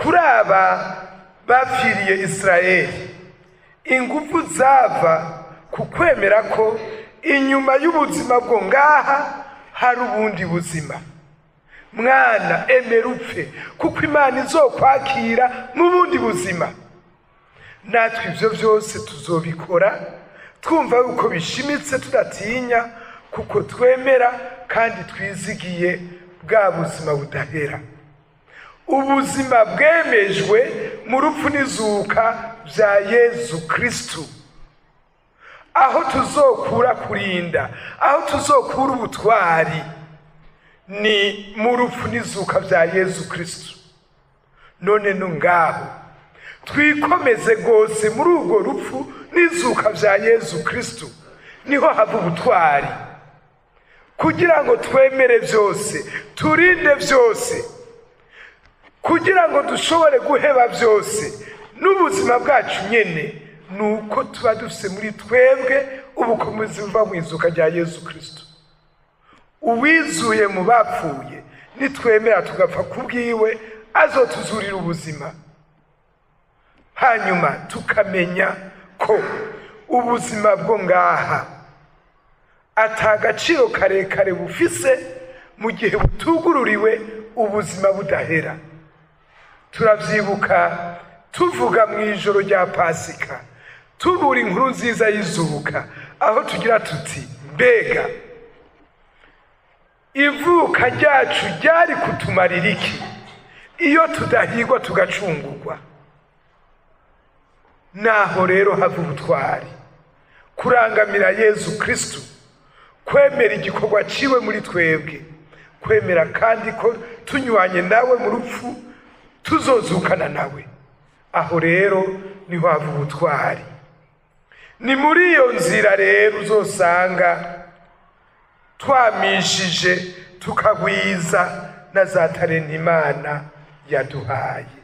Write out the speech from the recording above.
Kuri aba bapfiriye Isirayeli, ingufu zava ku kwemera ko inyuma y'ubuzima bwo ngaha hari ubundi buzima. Mwana, emera upfe, kuko Imana izokwakira mu bundi buzima. Natwe ibyo byose tuzobikora twumva yuko bishimitse, tudatinya, kuko twemera kandi twizigiye bwa buzima budahera, ubuzima bwemejwe mu rupfu n'izuka bya Yezu Kristu. Aho tuzokura kurinda, aho tuzokura ubutwari, ni mu rupfu n'izuka bya Yezu Kristu. None no ngaho twikomeze rwose muri urwo rupfu n'izuka bya Yezu Kristu, niho hava ubutwari kugira ngo twemere byose, turinde byose, kugira ngo dushobore guheba byose n'ubuzima bwacu nyine. Ni uko tuba dufite muri twebwe ubukomezi buva mu izuka rya Yezu Kristu, uwizuye mu bapfuye. Nitwemera tugapfa ku bwiwe, azotuzurira ubuzima. Hanyuma tukamenya ko ubuzima bwo ngaha ata gaciro karekare bufise mu gihe butugururiwe ubuzima budahera. Turabyibuka tuvuga mu ijoro rya Pasika, tubura inkuru nziza y'izuka, aho tugira tuti: "Mbega ivuka ryacu ryari kutumarira iki iyo tudahigwa tugacungurwa?" Naho rero hava ubutwari: kurangamira Yezu Kristu, kwemera igikorwa ciwe muri twebwe, kwemera kandi ko tunywanye nawe mu rupfu tuzozukana nawe. Aho rero niho hava ubutwari. Ni muri iyo nzira rero uzosanga twamishije, tukagwiza na za talenti Imana yaduhaye.